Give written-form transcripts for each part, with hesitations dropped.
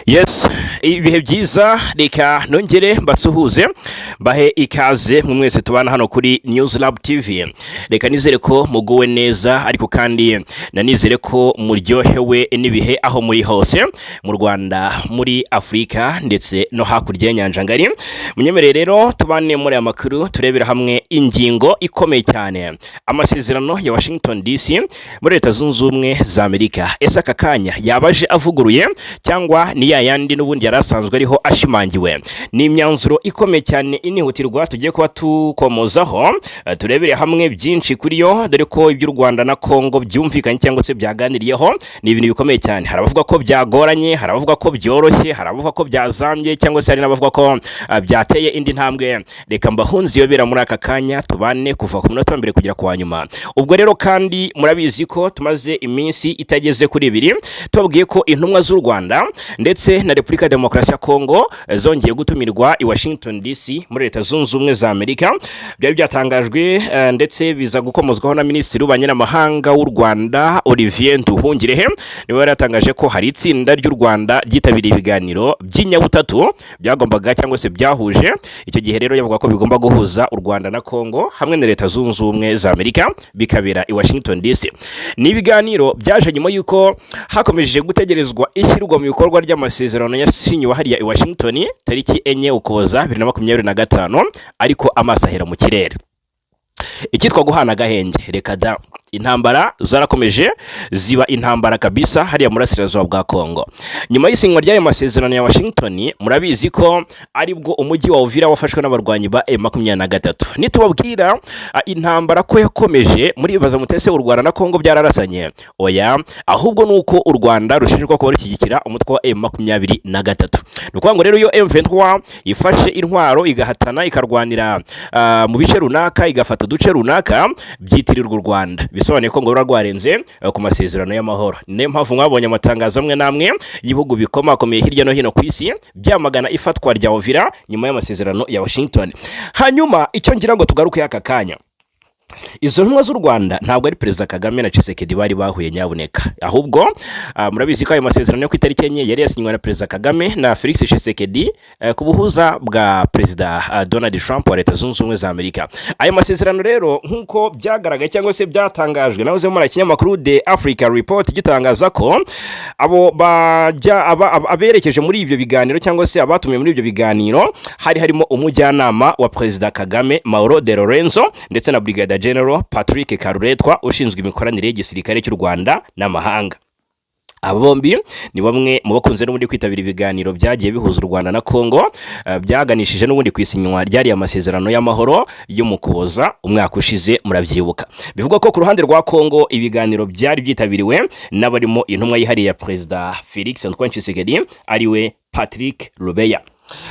Yes, ibihe byiza. Reka nongere mbasuhuze, mbahe ikaze mwe mwese tubana hano kuri News Lab TV. Reka nizere ko muguwe neza, ariko kandi nanizere ko muryohewe n'ibihe aho muri hose, mu Rwanda, muri Afurika ndetse no hakurya y'inyanja ngari. Munyemerere rero tubane muri aya makuru, turebera hamwe ingingo ikomeye cyane: amasezerano ya Washington DC muri Leta Zunze Ubumwe za Amerika. Ese aka kanya yabaje avuguruye cyangwa ni ya yandi n'ubundi yari asanzwe ariho ashimangiwe? Ni imyanzuro ikomeye cyane inihutirwa tugiye kuba tukomozaho, turebere hamwe byinshi kuri yo, dore ko iby'u Rwanda na Kongo byumvikanye cyangwa se byaganiriyeho ni ibintu bikomeye cyane. Hari abavuga ko byagoranye, hari abavuga ko byoroshye, hari abavuga ko byazambye, cyangwa se hari n'abavuga ko byateye indi ntambwe. Reka mbahunze iyobera muri aka kanya, tubane kuva ku munota wa mbere kugera ku wa nyuma. Ubwo rero kandi murabizi ko tumaze iminsi itageze kuri 2 tubabwiye ko intumwa z'u Rwanda ndetse na Repubulika ya Demokarasi ya Kongo zongeye gutumirwa i Washington DC muri Leta Zunze Ubumwe za Amerika. Byari byatangajwe ndetse biza gukomozwaho na Minisitiri w'Ububanyi n'Amahanga w'u Rwanda, Olivier Nduhungirehe. Niwe yari yatangaje ko hari itsinda ry'u Rwanda ryitabiriye ibiganiro by'inyabutatu byagombaga cyangwa se byahuje. Icyo gihe rero yavuga ko bigomba guhuza u Rwanda na Kongo hamwe na Leta Zunze Ubumwe za Amerika, bikabera i Washington DC. Ni ibiganiro byaje nyuma y'uko hakomeje gutegerezwa ishyirwa mu bikorwa ry'amasezerano yasinyiwe hariya i Washington tariki 4 Ukuboza 2025, ariko amaso ahera mu kirere. Icyitwa guhana agahenge, reka da. Intambara zarakomeje ziba intambara kabisa hariya murasirazuba bwa Kongo. Nyuma y'isinywa ry'ayo masezerano ya Washington, murabizi ko aribwo umujyi wa Uvira wafashwe n'abarwanyi ba M23. Nitubabwira intambara ko yakomeje, muribaza mutese u Rwanda na Kongo byararasanye? Oya, ahubwo ni uko u Rwanda rushinjwa kuba rushyigikira umutwe wa M23. Ni ukuvuga ngo rero iyo M23 ifashe intwaro, igahatana, ikarwanira mu bice runaka, igafata uduce runaka, byitirirwa u Rwanda, bisobanuye ko ngo ruba rwarenze ku masezerano y'amahoro. Ni nayo mpamvu mwabonye amatangazo amwe n'amwe y'ibihugu bikomakomeye hirya no hino ku isi byamagana ifatwa rya Uvira nyuma y'amasezerano ya Washington. Hanyuma icyo ngira ngo tugaruke aka kanya, izo ntumwa z'u Rwanda ntabwo ari Perezida Kagame na Tshisekedi bari bahuye nyabuneka. Ahubwo murabizi ko ayo masezerano yo ku itariki 4 yari yasinywe na Perezida Kagame na Felix Tshisekedi ku buhuza bwa Perezida Donald Trump wa Leta Zunze Ubumwe za Amerika. Ayo masezerano rero, nk'uko byagaragaye cyangwa se byatangajwe nahoze muri ikinyamakuru The Africa Report gitangaza ko abo bajya aberekeje muri ibyo biganiro cyangwa se abatumiwe muri ibyo biganiro hari harimo umujyanama wa Perezida Kagame, Mauro de Lorenzo, ndetse na Brigadier General Patrick Karuretwa ushinzwe imikoranire y'igisirikare cy'u Rwanda n'amahanga. Aba bombi ni bamwe mu bakunze n'ubundi kwitabira ibiganiro byagiye bihuza u Rwanda na Kongo, byaganishije n'ubundi ku isinywa ryariya masezerano y'amahoro yo mu Kuboza umwaka ushize, murabyibuka. Bivugwa ko ku ruhande rwa Kongo ibiganiro byari byitabiriwe n'abarimo intumwa yihariye ya Perezida Felix Antoine Tshisekedi, ariwe Patrick Lubeya.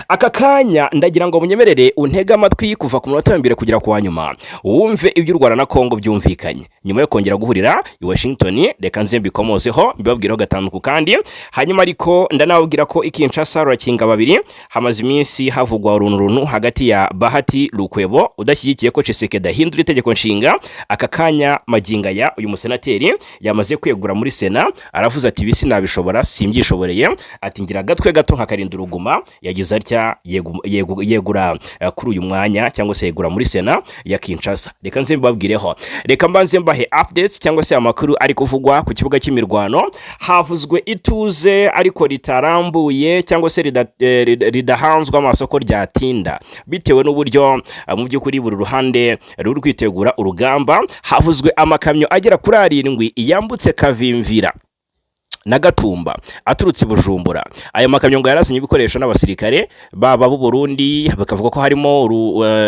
Aka kanya ndagira ngo munyemerere untege amatwi kuva ku munota wa mbere kugera ku wa nyuma, wumve ibyo u Rwanda na Kongo byumvikanye nyuma yo kongera guhurira i Washington. Reka nze mbikomozeho, mbibabwireho gatanu ku kandi. Hanyuma ariko ndanababwira ko i Kinshasa rurakinga babiri, hamaze iminsi havugwa uruntu runtu hagati ya Bahati Lukwebo udashyigikiye ko Tshisekedi ahindura itegeko nshinga. Aka kanya magingo aya uyu musenateri yamaze kwegura muri Sena, aravuze ati: "Ibi sinabishobora, simbyishoboreye." Ati: "Ngira agatwe gato nkakarinda uruguma." Yagize atya yegura kuri uyu mwanya cyangwa se yegura muri Sena ya Kinshasa. Reka nze mbabwireho, reka mbanze mbahe updates cyangwa se amakuru ari kuvugwa ku kibuga cy'imirwano. Havuzwe ituze ariko ritarambuye cyangwa se ridahanzwe amasoko ryatinda, bitewe n'uburyo mu by'ukuri buri ruhande ruri kwitegura urugamba. Havuzwe amakamyo agera kuri 7 yambutse Kavimvira na Gatumba aturutse i Bujumbura. Ayo makamyo ngo yarasinye ibikoresho n'abasirikare baba b'u Burundi, bakavuga ko harimo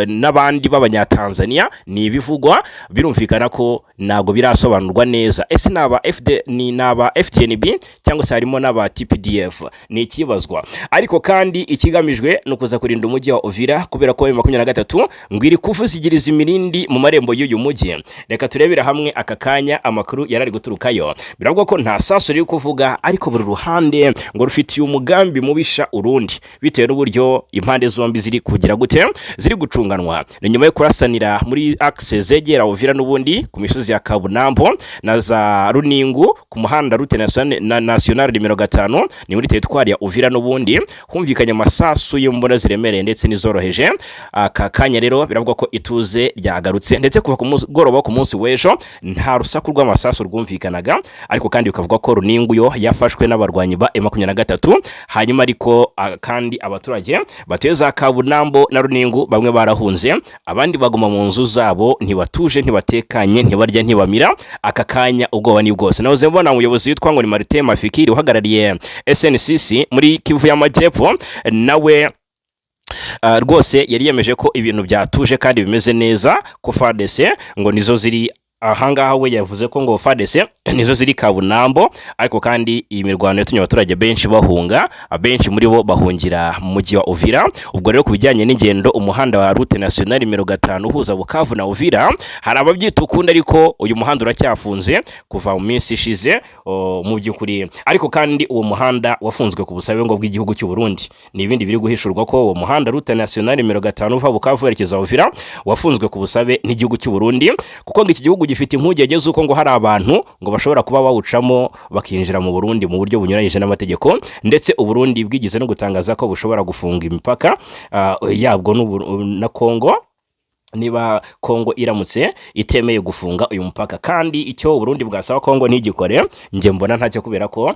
n'abandi b'Abanyatanzania. Ni ibivugwa, birumvikana ko ntabwo birasobanurwa neza. Ese ni aba FD, ni n'aba FDNB cyangwa se harimo n'aba TPDF? Ni ikibazwa. Ariko kandi ikigamijwe ni ukuza kurinda umujyi wa Uvira, kubera ko 23 ngo iri kuvuzigiriza imirindi mu marembo y'uyu mujyi. Reka turebere hamwe aka kanya amakuru yari ari guturukayo. Biravugwa ko nta sasu riri kuvuga. kuvuga, ariko buri ruhande ngo rufitiye umugambi mubisha urundi, bitewe n'uburyo impande zombi ziri kugira gute, ziri gucunganwa. Ni nyuma yo kurasanira muri axe zegera Uvira n'ubundi, ku misozi ya Kabunambo na za Runingu, ku muhanda route nationale nimero 5, ni muri teritwari ya Uvira n'ubundi. Humvikanye amasasu y'imbunda ziremereye ndetse n'izoroheje. Aka kanya rero biravugwa ko ituze ryagarutse, ndetse kuva ku mugoroba wo ku munsi w'ejo nta rusaku rw'amasasu rwumvikanaga. Ariko kandi bikavuga ko Runingu yo yafashwe n'abarwanyi ba M23. Hanyuma ariko kandi abaturage batuye za Kabunambo na Runingu bamwe barahunze, abandi baguma mu nzu zabo, ntibatuje, ntibatekanye, ntibarya, ntibamira. Aka kanya ubwoba ni bwose. Nahoze mbona umuyobozi witwa ngo ni Martin Mafikiri, uhagarariye SNCC muri Kivu y'Amajyepfo, nawe rwose yari yemeje ko ibintu byatuje kandi bimeze neza, ko FARDC ngo nizo ziri ahangaha. We yavuze ko ngo FARDC nizo ziri Kabunambo. Ariko kandi iyi mirwano yatumye abaturage benshi bahunga, abenshi muri bo bahungira mu mujyi wa Uvira. Ubwo rero ku bijyanye n'ingendo, umuhanda wa route nationale nimero 5 uhuza Bukavu na Uvira, hari ababyita ukundi, ariko uyu muhanda uracyafunze kuva mu minsi ishize mu by'ukuri. Ariko kandi uwo muhanda wafunzwe ku busabe ngo bw'igihugu cy'u Burundi. Ni ibindi biri guhishurwa ko uwo muhanda route nationale nimero 5 uva Bukavu werekeza Uvira wafunzwe ku busabe n'igihugu cy'u Burundi, kuko ngo iki gihugu gifite impungenge z'uko ngo hari abantu ngo bashobora kuba bawucamo bakinjira mu Burundi mu buryo bunyuranyije n'amategeko. Ndetse u Burundi bwigeze no gutangaza ko bushobora gufunga imipaka yabwo na Kongo niba Kongo iramutse itemeye gufunga uyu mupaka. Kandi icyo Burundi bwasaba Kongo ntigikore, njye mbona ntacyo, kubera ko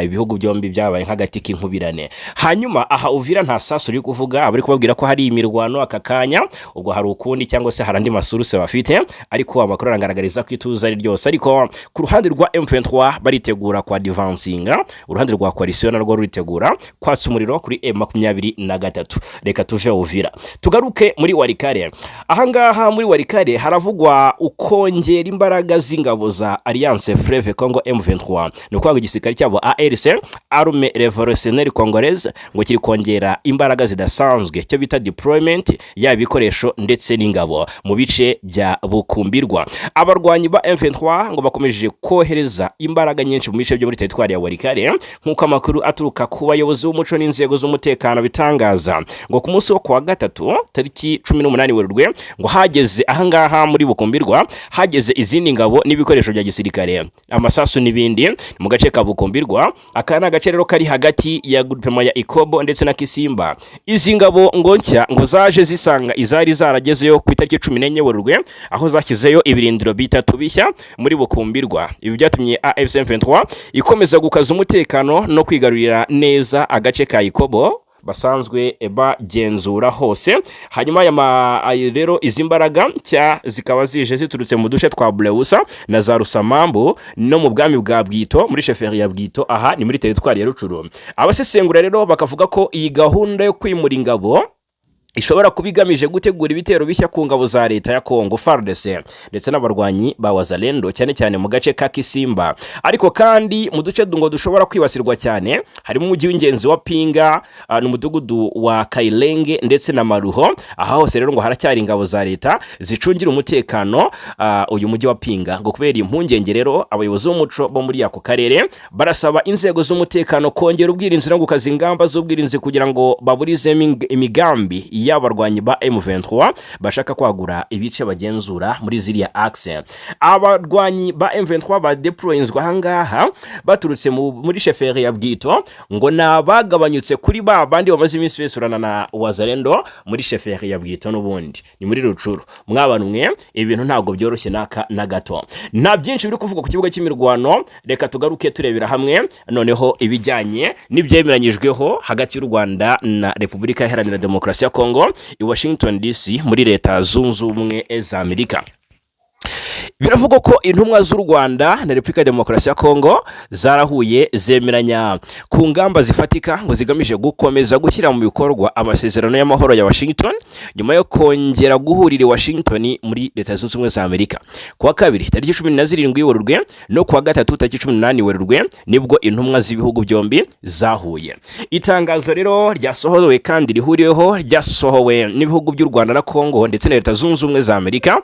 ibihugu byombi byabaye nk'agati k'inkubirane. Hanyuma aha Uvira nta sasu riri kuvuga, abari kubabwira ko hari imirwano aka kanya, ubwo hari ukundi cyangwa se hari andi masources bafite, ariko amakuru arangaragariza ko ituze ari ryose. Ariko ku ruhande rwa M23 baritegura kwa advancinga, uruhande rwa coalition narwo ruritegura kwatsa umuriro kuri M23. Reka tuve Uvira tugaruke muri Walikale. Ahangaha muri Walikale haravugwa ukongera imbaraga z'ingabo za Alliance Fleuve Congo M23. Ni ukuvuga ngo igisirikare cyabo ARC, Armée Révolutionnaire Congolaise, ngo kiri kongera imbaraga zidasanzwe, cyo bita deployment, yaba ibikoresho ndetse n'ingabo, mu bice bya Bukumbirwa. Abarwanyi ba M23 ngo bakomeje kohereza imbaraga nyinshi mu bice byo muri teritwari ya Walikale, nk'uko amakuru aturuka ku bayobozi b'umuco n'inzego z'umutekano bitangaza. Ngo ku munsi wo kuwa gatatu tariki 18 Werurwe, ngo hageze ahangaha muri Bukumbirwa, hageze izindi ngabo n'ibikoresho bya gisirikare, amasasu n'ibindi, mu gace ka Bukumbirwa. Aka ni agace rero kari hagati ya groupement ya Ikobo ndetse na Kisimba. Izi ngabo ngo nshya ngo zaje zisanga izari zaragezeyo ku itariki 14 Werurwe, aho zashyizeyo ibirindiro bitatu bishya muri Bukumbirwa. Ibi byatumye AFC M23 ikomeza gukaza umutekano no kwigarurira neza agace ka Ikobo basanzwe bagenzura hose. Hanyuma aya rero, izi mbaraga nshya zikaba zije ziturutse mu duce twa Buleusa na za Rusamambu no mu bwami bwa Bwito, muri chefferie ya Bwito, aha ni muri teritwari ya Rucuru. Abasesengura rero bakavuga ko iyi gahunda yo kwimura ingabo ishobora kuba igamije gutegura ibitero bishya ku ngabo za leta ya Congo FARDC ndetse n'abarwanyi ba Wazalendo, cyane cyane mu gace ka Kisimba. Ariko kandi mu duce ngo dushobora kwibasirwa cyane harimo umujyi w'ingenzi wa Pinga, n'umudugudu wa Kailenge ndetse na Maruho. Aha hose rero ngo haracyari ingabo za leta zicungira umutekano uyu mujyi wa Pinga. Ngo kubera impungenge rero, abayobozi b'umuco bo muri ako karere barasaba inzego z'umutekano kongera ubwirinzi no gukaza ingamba z'ubwirinzi kugira ngo baburizemo imigambi y'abarwanyi ba M23 bashaka kwagura ibice bagenzura muri ziriya axe. Abarwanyi ba M23 badeployinzwe ahangaha baturutse muri chefferie ya Bwito ngo ni abagabanyutse kuri ba bandi bamaze iminsi besurana na Wazalendo muri chefferie ya Bwito, n'ubundi ni muri Rucuru. Mwabantu mwe, ibintu ntabwo byoroshye naka na gato. Nta byinshi biri kuvugwa ku kibuga cy'imirwano. Reka tugaruke turebera hamwe noneho ibijyanye n'ibyemeranyijweho hagati y'u Rwanda na Repubulika Iharanira Demokarasi ya Kongo i Washington DC muri Leta Zunze Ubumwe za Amerika. Biravugwa ko intumwa z'u Rwanda na Repubulika ya Demokarasi ya Kongo zarahuye, zemeranya ku ngamba zifatika ngo zigamije gukomeza gushyira mu bikorwa amasezerano y'amahoro ya Washington, nyuma yo kongera guhurira i Washington muri Leta Zunze Ubumwe za Amerika. Ku wa kabiri tariki 17 Werurwe no ku wa gatatu tariki 18 Werurwe nibwo intumwa z'ibihugu byombi zahuye. Itangazo rero ryasohowe kandi rihuriweho, ryasohowe n'ibihugu by'u Rwanda na Kongo ndetse na Leta Zunze Ubumwe za Amerika.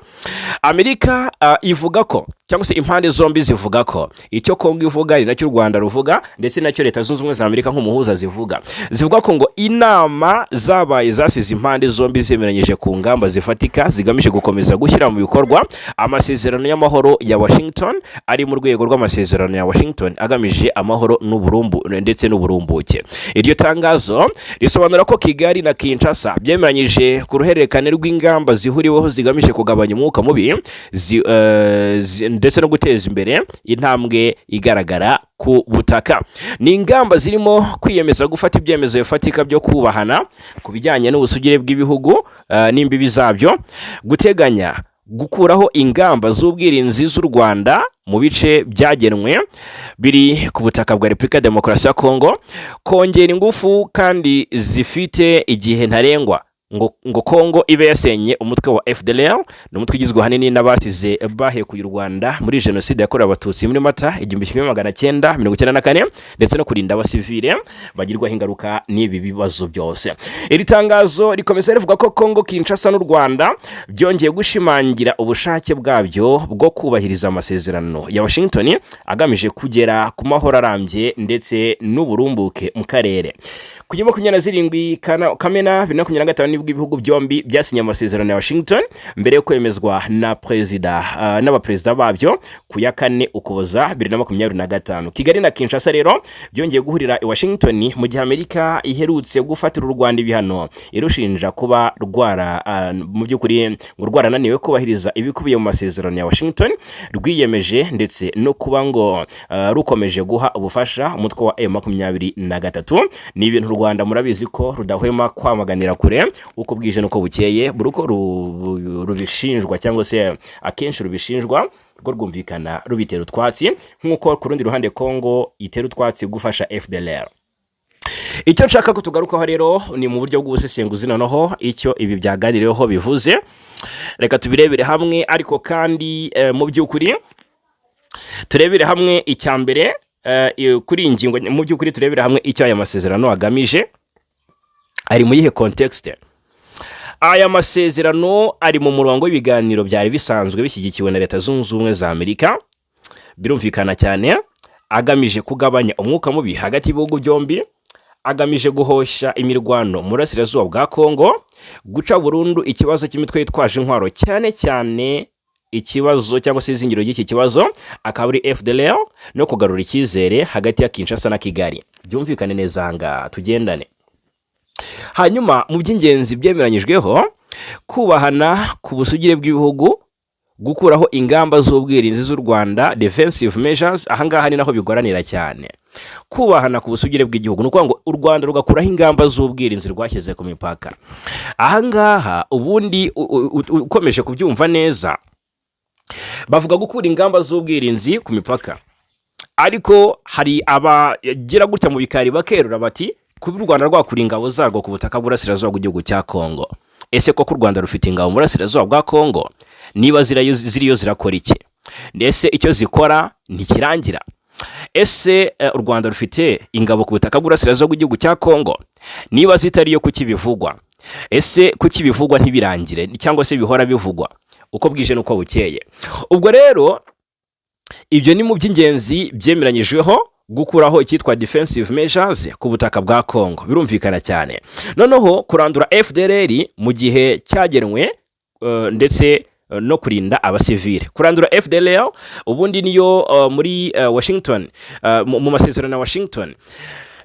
Amerika ivuga ko cyangwa se impande zombi zivuga ko icyo Kongo ivuga ni nacyo u Rwanda ruvuga, ndetse nacyo Leta Zunze Ubumwe za Amerika nk'umuhuza zivuga. Zivuga ko ngo inama zabaye zasize impande zombi zemeranyije ku ngamba zifatika zigamije gukomeza gushyira mu bikorwa amasezerano y'amahoro ya Washington, ari mu rwego rw'amasezerano ya Washington agamije amahoro n'uburumbu ndetse n'uburumbuke. Iryo tangazo risobanura ko Kigali na Kinshasa byemeranyije ku ruhererekane rw'ingamba zihuriweho zigamije kugabanya umwuka mubi ndetse no guteza imbere intambwe igaragara ku butaka. Ni ingamba zirimo kwiyemeza gufata ibyemezo bifatika byo kubahana ku bijyanye n'ubusugire bw'ibihugu n'imbibi zabyo, guteganya gukuraho ingamba z'ubwirinzi z'u Rwanda mu bice byagenwe biri ku butaka bwa Repubulika ya Demokarasi ya Kongo, kongera ingufu kandi zifite igihe ntarengwa ngo Kongo ibe yasenye umutwe wa FDLR. Ni umutwe ugizwe ahanini n'abasize bahekuye u Rwanda muri Jenoside yakorewe Abatutsi muri Mata 1994, ndetse no kurinda abasivile bagirwaho ingaruka n'ibi bibazo byose. Iri tangazo rikomeza rivuga ko Kongo Kinshasa n'u Rwanda byongeye gushimangira ubushake bwabyo bwo kubahiriza amasezerano ya Washington agamije kugera ku mahoro arambye ndetse n'uburumbuke mu karere. Ku ya 27 Kamena 2025 nibwo ibihugu byombi byasinye amasezerano ya Washington mbere yo kwemezwa na perezida n'abaperezida babyo ku ya 4 Ukuboza 2025. Kigali na Kinshasa rero byongeye guhurira i Washington mu gihe Amerika iherutse gufatira u Rwanda ibihano irushinja kuba rwara mu by'ukuri ngo rwarananiwe kubahiriza ibikubiye mu masezerano ya Washington rwiyemeje, ndetse no kuba ngo rukomeje guha ubufasha umutwe wa M23. Ni ibintu u Rwanda murabizi ko rudahwema kwamaganira kure uko bwije n'uko bukeye, buri uko rubishinjwa cyangwa se akenshi rubishinjwa, rwo rwumvikana rubitera utwatsi, nk'uko ku rundi ruhande Kongo itera utwatsi gufasha FDLR. Icyo nshaka ko tugarukaho rero ni mu buryo bw'ubusesenguzi noneho icyo ibi byaganiriweho bivuze. Reka tubirebere hamwe, ariko kandi mu by'ukuri turebere hamwe icya mbere kuri iyi ngingo. Mu by'ukuri turebere hamwe icyo aya masezerano agamije, ari mu yihe context. Aya masezerano ari mu murongo w'ibiganiro byari bisanzwe bishyigikiwe na Leta Zunze Ubumwe za Amerika, birumvikana cyane, agamije kugabanya umwuka mubi hagati y'ibihugu byombi, agamije guhosha imirwano mu burasirazuba bwa Kongo, guca burundu ikibazo cy'imitwe yitwaje intwaro, cyane cyane ikibazo cyangwa se izingiro ry'iki kibazo akaba ari FDLR, no kugarura icyizere hagati ya Kinshasa na Kigali. Byumvikane neza aha ngaha, tugendane. Hanyuma mu by'ingenzi byemeranyijweho: kubahana ku busugire bw'ibihugu, gukuraho ingamba z'ubwirinzi z'u Rwanda, defensive measures. Ahangaha ni naho bigoranira cyane. Kubahana ku busugire bw'igihugu ni ukuvuga ngo u Rwanda rugakuraho ingamba z'ubwirinzi rwashyize ku mipaka. Ahangaha ubundi ukomeje kubyumva neza, bavuga gukura ingamba z'ubwirinzi ku mipaka, ariko hari abagira gutya mu bikari bakerura bati kuba u Rwanda rwakura ingabo zarwo ku butaka bw'burasirazuba bw'igihugu cya Kongo. Ese koko u Rwanda rufite ingabo mu burasirazuba bwa Kongo? Niba ziriyo zirakora iki? Ese icyo zikora ntikirangira? Ese u Rwanda rufite ingabo ku butaka bw'burasirazuba bw'igihugu cya Kongo? Niba zitariyo, kuki bivugwa? Ese kuki bivugwa ntibirangire, cyangwa se bihora bivugwa uko bwije n'uko bukeye? Ubwo rero ibyo ni mu by'ingenzi byemeranyijweho, gukuraho icyitwa defensive measures ku butaka bwa Kongo, birumvikana cyane. Noneho kurandura FDLR mu gihe cyagenwe ndetse no kurinda abasivile. Kurandura FDLR ubundi niyo muri Washington, mu masezerano ya Washington.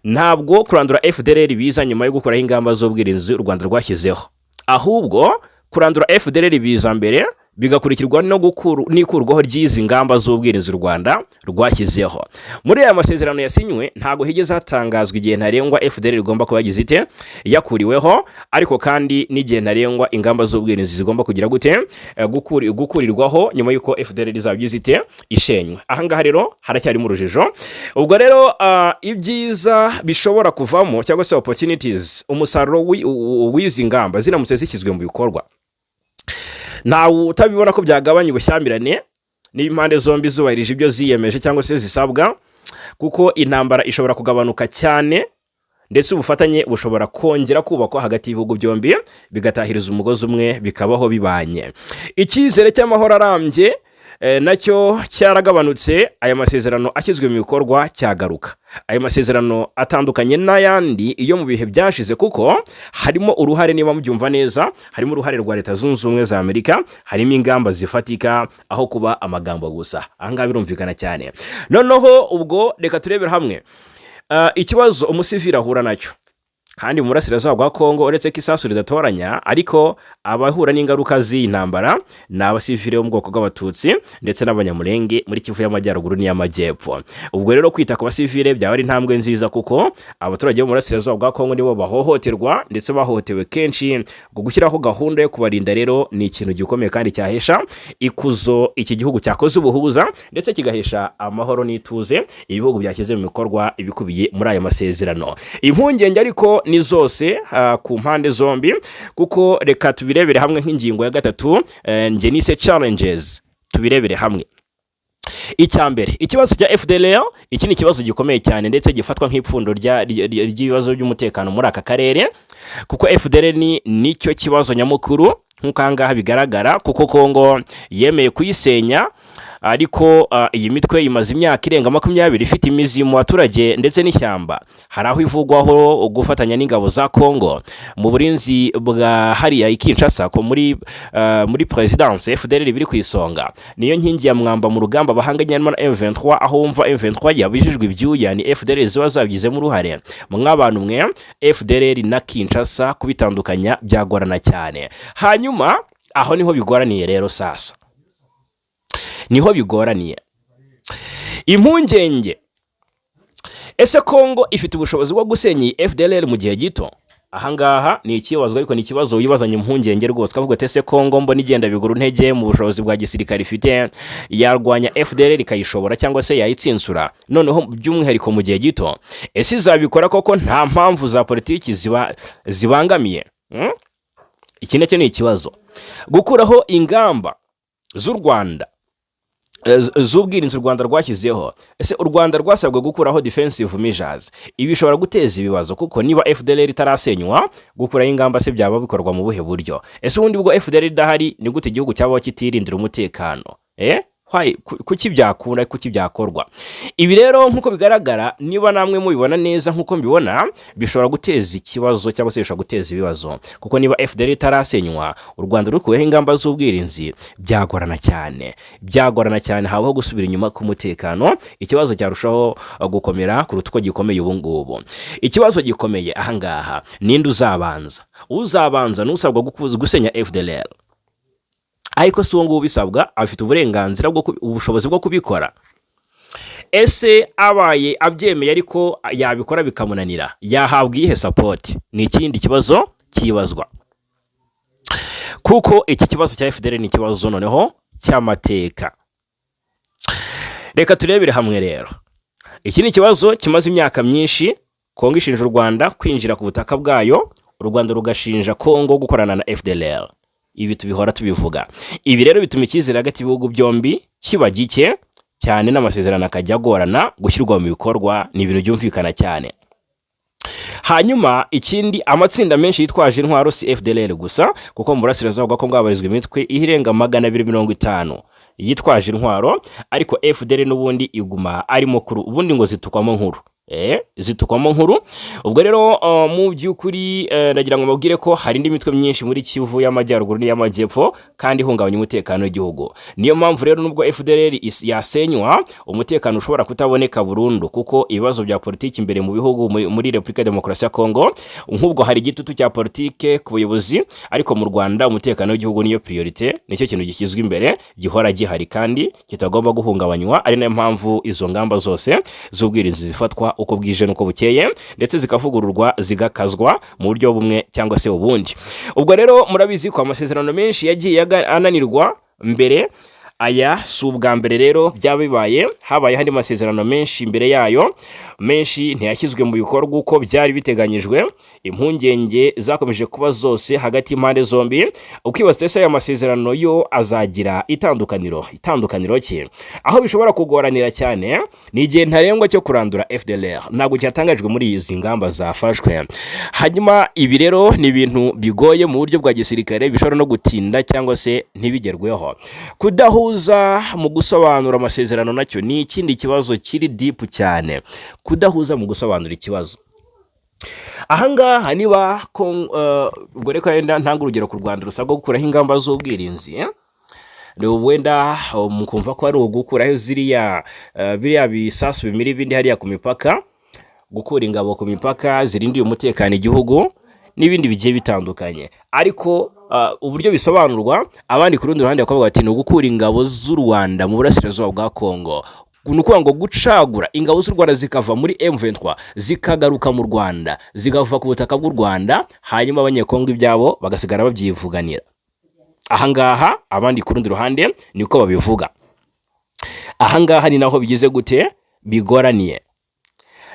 Ntabwo kurandura FDLR biza nyuma yo gukuraho ingamba z'ubwirinzi u Rwanda rwashyizeho, ahubwo kurandura FDLR biza mbere, bigakurikirwa no n'ikurwaho ry'izi ngamba z'ubwirinzi u Rwanda rwashyizeho. Muri aya masezerano yasinywe ntabwo higeze hatangazwa igihe ntarengwa FDLR igomba kuba yagize ite, yakuriweho, ariko kandi n'igihe ntarengwa ingamba z'ubwirinzi zigomba kugira gute, gukurirwaho nyuma y'uko FDLR izaba igize ite, ishenywe. Ahangaha rero haracyarimo urujijo. Ubwo rero ibyiza bishobora kuvamo cyangwa se opportunities, umusaruro w'izi ngamba ziramutse zishyizwe mu bikorwa, ntawe utabibona ko byagabanya ubushyamirane niba impande zombi zubahirije ibyo ziyemeje cyangwa se zisabwa, kuko intambara ishobora kugabanuka cyane, ndetse ubufatanye bushobora kongera kubakwa hagati y'ibihugu byombi, bigatahiriza umugozi umwe, bikabaho bibanye. Icyizere cy'amahoro arambye Nacyo cyaragabanutse. Aya masezerano ashyizwe mu bikorwa cyagaruka. Aya masezerano atandukanye n'ayandi iyo mu bihe byashize, kuko harimo uruhare, niba mubyumva neza, harimo uruhare rwa Leta Zunze Ubumwe za Amerika, harimo ingamba zifatika aho kuba amagambo gusa. Ahangaha birumvikana cyane. Noneho ubwo reka turebere hamwe ikibazo umusivili ahura nacyo. Kandi mu burasirazuba bwa Kongo, uretse ko isasu ridatoranya, ariko abahura n'ingaruka z'iyi ntambara ni abasivili bo mu bwoko bw'Abatutsi ndetse n'Abanyamurenge muri Kivu y'Amajyaruguru n'iy'Amajyepfo. Ubwo rero kwita ku basivile byaba ari intambwe nziza, kuko abaturage bo mu burasirazuba bwa Kongo nibo bahohoterwa ndetse bahohotewe kenshi. Ubwo gushyiraho gahunda yo kubarinda rero ni ikintu gikomeye kandi cyahesha ikuzo iki gihugu cyakoze ubuhuza, ndetse kigahesha amahoro n'ituze ibihugu byashyize mu bikorwa ibikubiye muri aya masezerano. Impungenge ariko ni zose ku mpande zombi, kuko reka tubirebere hamwe nk'ingingo ya gatatu, njye nise challenges. Tubirebere hamwe. Icya mbere, ikibazo cya FDLR. Iki ni ikibazo gikomeye cyane ndetse gifatwa nk'ipfundo ry'ibibazo by'umutekano muri aka karere, kuko FDLR ni nicyo kibazo nyamukuru nk'uko aha ngaha bigaragara, kuko Kongo yemeye kuyisenya, ariko iyi mitwe imaze imyaka irenga 20 ifite imizi mu baturage ndetse n'ishyamba. Hari aho ivugwaho gufatanya n'ingabo za Kongo mu burinzi bwa hariya i Kinshasa ko muri présidence. FDLR biri ku isonga, niyo nkingi ya mwamba mu rugamba bahanganye na M23. Aho wumva M23 yabijijwe ibyuya, ni FDLR ziba zabigizemo uruhare. Mw'abantu mwe, FDLR na Kinshasa kubitandukanya byagorana cyane. Hanyuma aho niho bigoraniye rero, sasa niho bigoraniye. Impungenge: ese Kongo ifite ubushobozi bwo gusenya iyi FDLR mu gihe gito? Ahangaha ni ikibazo, ariko ni ikibazo wibazanye impungenge rwose, ukavuga ati: "Ese Kongo mbona igenda bigura intege mu bushobozi bwa gisirikare ifite, yarwanya FDLR ikayishobora cyangwa se yayitsinsura, noneho by'umwihariko mu gihe gito? Ese izabikora koko nta mpamvu za politiki ziba zibangamiye?" Iki nacyo ni ikibazo. Gukuraho ingamba z'u Rwanda z'ubwirinzi u Rwanda rwashyizeho. Ese u Rwanda rwasabwe gukuraho defensive measures? Ibi bishobora guteza ibibazo, kuko niba FDLR itarasenywa, gukuraho ingamba se byaba bikorwa mu buhe buryo? Ese ubundi bwo FDLR idahari, ni gute igihugu cyabaho kitirindira umutekano? Why? Kuki byakunda? Kuki byakorwa? Ibi rero nk'uko bigaragara, niba namwe mubibona neza nk'uko mbibona, bishobora guteza ikibazo cyangwa se bishobora guteza ibibazo, kuko niba FDLR itarasenywa, u Rwanda rukuyeho ingamba z'ubwirinzi, byagorana cyane, byagorana cyane. Habaho gusubira inyuma k'umutekano, ikibazo cyarushaho gukomera kuruta uko gikomeye ubu ngubu. Ikibazo gikomeye ahangaha: ninde uzabanza? Uzabanza n'usabwa gusenya FDLR. Ariko si uwo nguwo ubisabwa afite uburenganzira bwo ubushobozi bwo kubikora? Ese abaye abyemeye ariko yabikora bikamunanira, yahabwa iyihe support? Ni ikindi kibazo cyibazwa, kuko iki kibazo cya FDLR ni ikibazo noneho cy'amateka. Reka turebere hamwe rero. Iki ni ikibazo kimaze imyaka myinshi. Kongo ishinja u Rwanda kwinjira ku butaka bwayo, u Rwanda rugashinja Kongo gukorana na FDLR. Ibi tubihora tubivuga. Ibi rero bituma icyizere hagati y'ibihugu byombi kiba gike cyane, n'amasezerano akajya agorana gushyirwa mu bikorwa. Ni ibintu byumvikana cyane. Hanyuma ikindi, amatsinda menshi yitwaje intwaro, si FDLR gusa, kuko mu burasirazuba bwa Kongo habarizwa imitwe irenga 250 yitwaje intwaro, ariko FDLR n'ubundi iguma ari mukuru. Ubundi ngo zitukwamo nkuru, zitukwamo nkuru. Ubwo rero mu by'ukuri ndagira ngo mbabwire ko hari indi mitwe myinshi muri Kivu y'Amajyaruguru n'iy'Amajyepfo kandi ihungabanya umutekano w'igihugu. Niyo mpamvu rero nubwo FDLR yasenywa, umutekano ushobora kutaboneka burundu, kuko ibibazo bya politiki imbere mu bihugu, muri Repubulika ya Demokarasi ya Kongo nk'ubwo hari igitutu cya politike ku buyobozi, ariko mu Rwanda umutekano w'igihugu niyo priorité, nicyo kintu gishyizwe imbere, gihora gihari kandi kitagomba guhungabanywa, ari nayo mpamvu izo ngamba zose z'ubwirinzi zifatwa uko bwije n'uko bukeye, ndetse zikavugururwa, zigakazwa mu buryo bumwe cyangwa se ubundi. Ubwo rero murabizi ko amasezerano menshi yagiye ananirwa mbere. Aya si ubwa mbere rero byaba bibaye. Habaye hari amasezerano menshi imbere yayo, menshi ntiyashyizwe mu bikorwa uko byari biteganyijwe. Impungenge zakomeje kuba zose hagati y'impande zombi. Ukibaza: ese aya masezerano yo azagira itandukaniro, itandukaniro ki? Aho bishobora kugoranira cyane ni igihe ntarengwa cyo kurandura FDLR ntabwo cyatangajwe muri izi ngamba zafashwe. Hanyuma ibi rero ni ibintu bigoye mu buryo bwa gisirikare, bishobora no gutinda cyangwa se ntibigerweho. Kudahuza Kudahuza mu gusobanura amasezerano nacyo ni ikindi kibazo kiri deep cyane. Kudahuza mu gusobanura ikibazo ahangaha, niba ubwo reka wenda ntanga urugero ku Rwanda rusabwa gukuraho ingamba z'ubwirinzi, Ni wenda mukumva ko ari ugukuraho ziriya biriya bisasu bimira ibindi hariya ku mipaka, gukura ingabo ku mipaka zirindiye umutekano igihugu n'ibindi bigiye bitandukanye. Ariko uburyo bisobanurwa, abandi ku rundi ruhande bakavuga bati ni ugukura ingabo z'u Rwanda mu burasirazuba bwa Kongo. Ni ukuvuga ngo gucagura ingabo z'u Rwanda zikava muri M23, zikagaruka mu Rwanda, zikava ku butaka bw'u Rwanda, hanyuma Abanyekongo ibyabo bagasigara babyivuganira. Ahangaha abandi ku rundi ruhande niko babivuga. Ahangaha ni naho bigize gute, bigoraniye.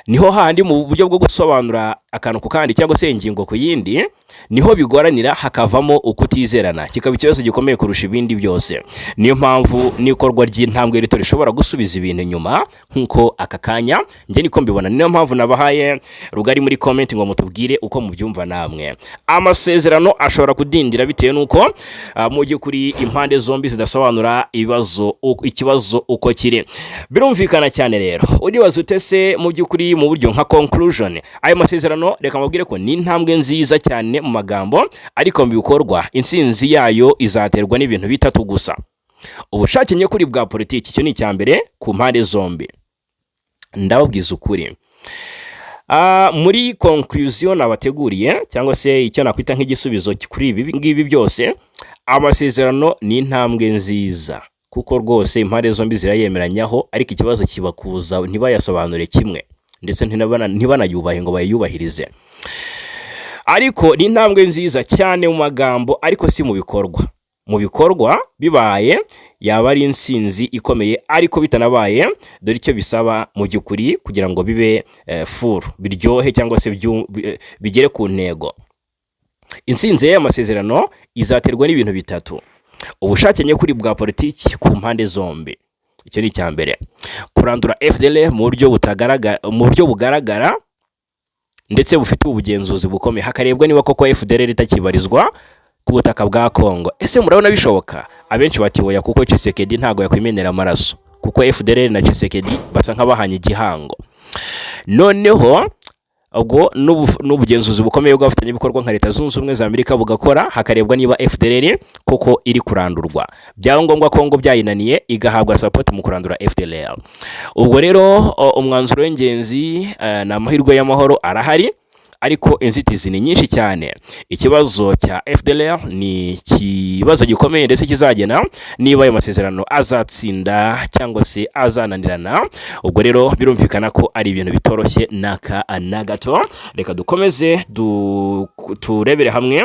Niho handi mu buryo bwo gusobanura akantu ku kandi cyangwa se ingingo ku yindi, niho bigoranira, hakavamo ukutizerana, kikaba ikibazo gikomeye kurusha ibindi byose. Niyo mpamvu n'ikorwa ry'intambwe rito rishobora gusubiza ibintu inyuma, nk'uko aka kanya njye niko mbibona. Niyo mpamvu nabahaye rugari muri comment ngo mutubwire uko mubyumva namwe. Amasezerano ashobora kudindira bitewe n'uko mu by'ukuri impande zombi zidasobanura ikibazo uko kiri. Birumvikana cyane. Rero uribaza ute se mu by'ukuri, mu buryo nka conclusion, ayo masezerano? Reka mbabwire ko ni intambwe nziza cyane mu magambo, ariko mu bikorwa intsinzi yayo izaterwa n'ibintu bitatu gusa: ubushake nyakuri bwa politiki, icyo ni icya mbere ku mpande zombi. Ndababwiza ukuri, muri conclusion nabateguriye, cyangwa se icyo nakwita nk'igisubizo kuri ibi ngibi byose, amasezerano ni intambwe nziza kuko rwose impande zombi zirayemeranyaho, ariko ikibazo kiba kuza ntibayasobanure kimwe, ndetse ntibanayubahe ngo bayubahirize. Ariko ni intambwe nziza cyane mu magambo, ariko si mu bikorwa. Mu bikorwa bibaye yaba ari intsinzi ikomeye, ariko bitanabaye, dore icyo bisaba mu by'ukuri kugira ngo bibe full, biryohe cyangwa se bigere ku ntego. Intsinzi y'aya masezerano izaterwa n'ibintu bitatu: ubushake nyakuri bwa politiki ku mpande zombi, icyo ni icya mbere; kurandura FDLR mu buryo butagaragara, mu buryo bugaragara ndetse bufite ubugenzuzi bukomeye, hakarebwa niba koko FDLR itakibarizwa ku butaka bwa Kongo. Ese murabona bishoboka? Abenshi bati oya, kuko Tshisekedi ntabwo yakwimenera amaraso, kuko FDLR na Tshisekedi basa nk'abahanye igihango. Noneho ubwo n'ubugenzuzi bukomeye bw'abafatanyabikorwa nka Leta Zunze Ubumwe za Amerika bugakora, hakarebwa niba FDLR koko iri kurandurwa. Byaba ngombwa Kongo byayinaniye, igahabwa support mu kurandura FDLR. Ubwo rero umwanzuro w'ingenzi ni amahirwe y'amahoro arahari, ariko inzitizi ni nyinshi cyane. Ikibazo cya FDLR ni ikibazo gikomeye, ndetse kizagena niba ayo masezerano azatsinda cyangwa se azananirana. Ubwo rero birumvikana ko ari ibintu bitoroshye n'aka na gato. Reka dukomeze turebere hamwe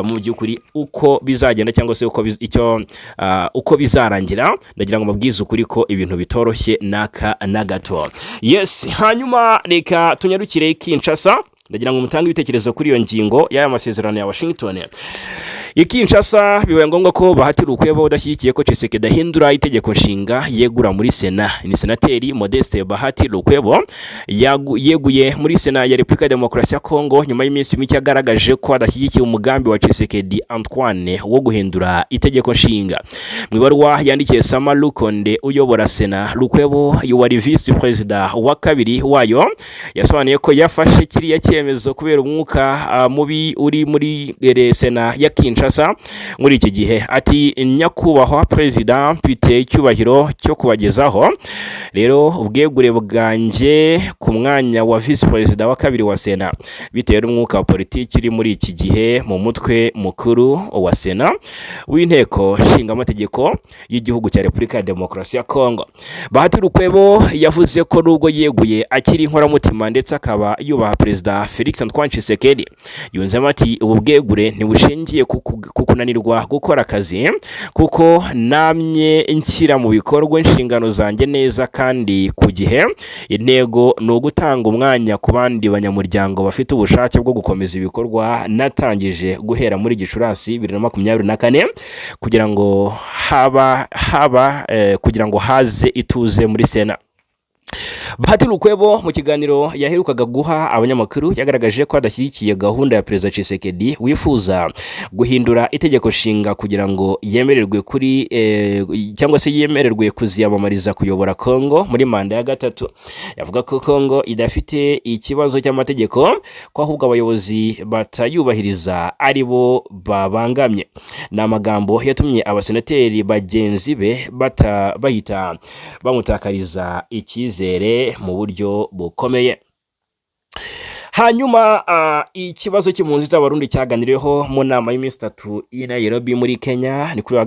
mu by'ukuri uko bizagenda cyangwa se uko icyo uko bizarangira. Ndagira ngo mbabwize ukuri ko ibintu bitoroshye n'aka na gato. Yes, hanyuma reka tunyarukire Kinshasa. Ndagira ngo mutange ibitekerezo kuri iyo ngingo y'aya masezerano ya Washington. I Kinshasa bibaye ngombwa ko Bahati Lukwebo udashyigikiye ko Tshisekedi ahindura itegeko nshinga yegura muri Sena. Ni Senateri Modeste Bahati Lukwebo yeguye muri Sena ya Repubulika ya Demokarasi ya Kongo nyuma y'iminsi mike agaragaje ko adashyigikiye umugambi wa Tshisekedi Antoine wo guhindura itegeko nshinga. Mu ibaruwa yandikiye Sama Lukonde uyobora Sena, Lukwebo wari visi perezida wa kabiri wayo yasobanuye ko yafashe kiriya cyemezo kubera umwuka mubi uri muri Sena ya Kinshasa muri iki gihe. Ati: "Nyakubahwa perezida, mfite icyubahiro cyo kubagezaho rero ubwegure bwanjye ku mwanya wa visi perezida wa kabiri wa Sena, bitewe n'umwuka wa politiki uri muri iki gihe mu mutwe mukuru wa Sena w'inteko nshingamategeko y'igihugu cya Repubulika ya Demokarasi ya Kongo." Bahati Lukwebo yavuze ko nubwo yeguye akiri inkoramutima, ndetse akaba yubaha Perezida Felix Antoine Tshisekedi. Yunzemo ati: "Ubu bwegure ntibushingiye ku kunanirwa gukora akazi, kuko namye nshyira mu bikorwa inshingano zanjye neza kandi ku gihe. Intego ni ugutanga umwanya ku bandi banyamuryango bafite ubushake bwo gukomeza ibikorwa natangije guhera muri Gicurasi 2024, kugira ngo haba kugira ngo haze ituze muri Sena." Bahati Lukwebo mu kiganiro yaherukaga guha abanyamakuru yagaragaje ko adashyigikiye gahunda ya Perezida Tshisekedi wifuza guhindura itegeko nshinga kugira ngo yemererwe kuri cyangwa se yemererwe kuziyamamariza kuyobora Congo muri manda ya gatatu. Yavuga ko Congo idafite ikibazo cy'amategeko, ko ahubwo abayobozi batayubahiriza ari bo babangamye. Ni amagambo yatumye abasenateri bagenzi be bahita bamutakariza icyizere mu buryo bukomeye. Hanyuma ikibazo cy'impunzi z'Abarundi cyaganiriweho mu nama y'iminsi 3 i Nairobi muri Kenya. Ni kuri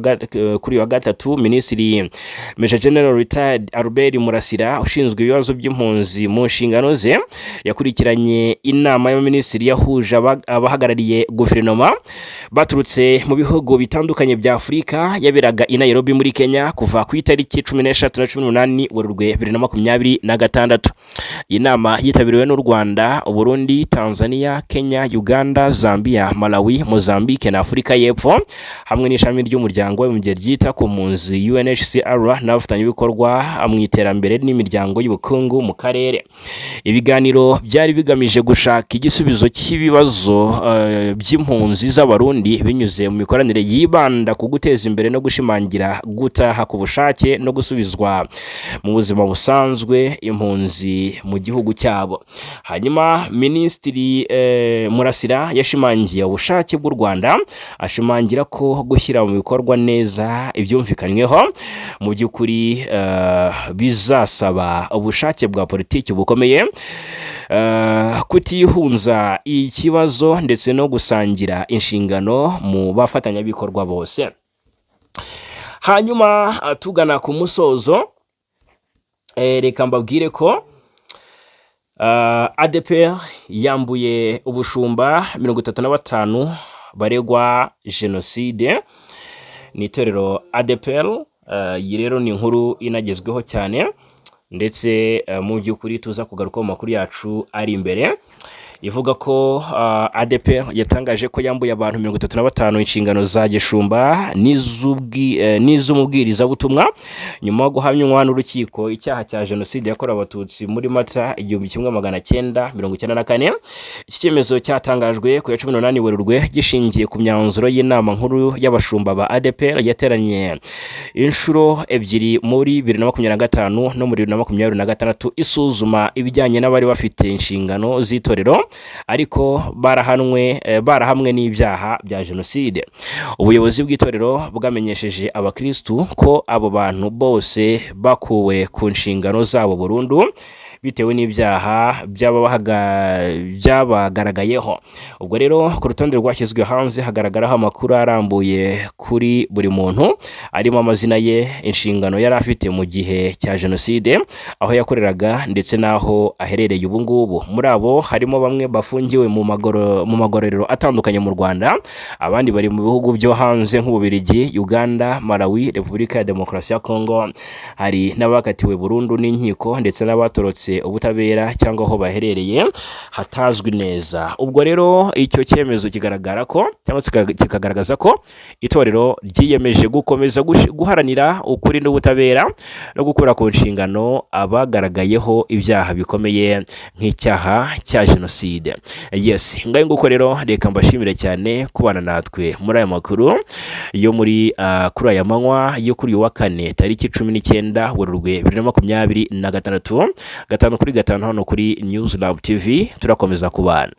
uyu wa gatatu, Minisitiri Major General Retired Albert Murasira ushinzwe ibibazo by'impunzi mu nshingano ze yakurikiranye inama y'abaminisitiri yahuje abahagarariye guverinoma baturutse mu bihugu bitandukanye bya Afurika, yaberaga i Nairobi muri Kenya kuva ku itariki 13 na 18 Werurwe 2026. Iyi nama yitabiriwe n'u Rwanda, Uburundi, Tanzania, Kenya, Uganda, Zambia, Malawi, Mozambique na Afurika y'Epfo, hamwe n'ishami ry'Umuryango w'Abibumbye ryita ku mpunzi UNHCR n'abafatanyabikorwa mu iterambere n'imiryango y'ubukungu mu karere. Ibiganiro byari bigamije gushaka igisubizo cy'ibibazo by'impunzi z'Abarundi binyuze mu mikoranire yibanda ku guteza imbere no gushimangira gutaha ku bushake no gusubizwa mu buzima busanzwe impunzi mu gihugu cyabo. Hanyuma Minisitiri Murasira yashimangiye ubushake bw'u Rwanda, ashimangira ko gushyira mu bikorwa neza ibyumvikanyweho mu by'ukuri bizasaba ubushake bwa politiki bukomeye, kutihunza ikibazo ndetse no gusangira inshingano mu bafatanyabikorwa bose. Hanyuma tugana ku musozo, reka mbabwire ko ADEPR yambuye ubushumba 35 baregwa jenoside. Ni itorero ADEPR. Iyi rero ni inkuru inagezweho cyane ndetse mu by'ukuri tuza kugaruka mu makuru yacu ari imbere, ivuga ko ADEPR yatangaje ko yambuye abantu 35 inshingano za gishumba n'iz'umubwirizabutumwa nyuma yo guhamywa n'urukiko icyaha cya jenoside yakorewe Abatutsi muri Mata 1994. Iki cyemezo cyatangajwe ku ya 18 Werurwe, gishingiye ku myanzuro y'inama nkuru y'abashumba ba ADEPR yateranye inshuro ebyiri muri 2025 no muri 2026, isuzuma ibijyanye n'abari bafite inshingano z'itorero ariko barahamwe n'ibyaha bya jenoside. Ubuyobozi bw'itorero bwamenyesheje abakirisitu ko abo bantu bose bakuwe ku nshingano zabo burundu bitewe n'ibyaha byabagaragayeho. Ubwo rero ku rutonde rwashyizwe hanze hagaragaraho amakuru arambuye kuri buri muntu, arimo amazina ye, inshingano yari afite mu gihe cya jenoside, aho yakoreraga ndetse n'aho aherereye ubu ngubu. Muri abo harimo bamwe bafungiwe mu magororero atandukanye mu Rwanda, abandi bari mu bihugu byo hanze nk'Ububiligi, Uganda, Malawi, Repubulika ya Demokarasi ya Kongo. Hari n'abakatiwe burundu n'inkiko ndetse n'abatorotse ubutabera cyangwa aho baherereye hatazwi neza. Ubwo rero icyo cyemezo kigaragara ko cyangwa se kikagaragaza ko itorero ryiyemeje gukomeza guharanira ukuri n'ubutabera no gukura ku nshingano abagaragayeho ibyaha bikomeye nk'icyaha cya jenoside. Yes, ngayo nguko rero, reka mbashimire cyane kubana natwe muri aya makuru yo muri kuri aya manywa yo kuri uyu wa kane tariki 19 Werurwe 2026. 5 kuri 5 hano kuri News Lab TV turakomeza kubana.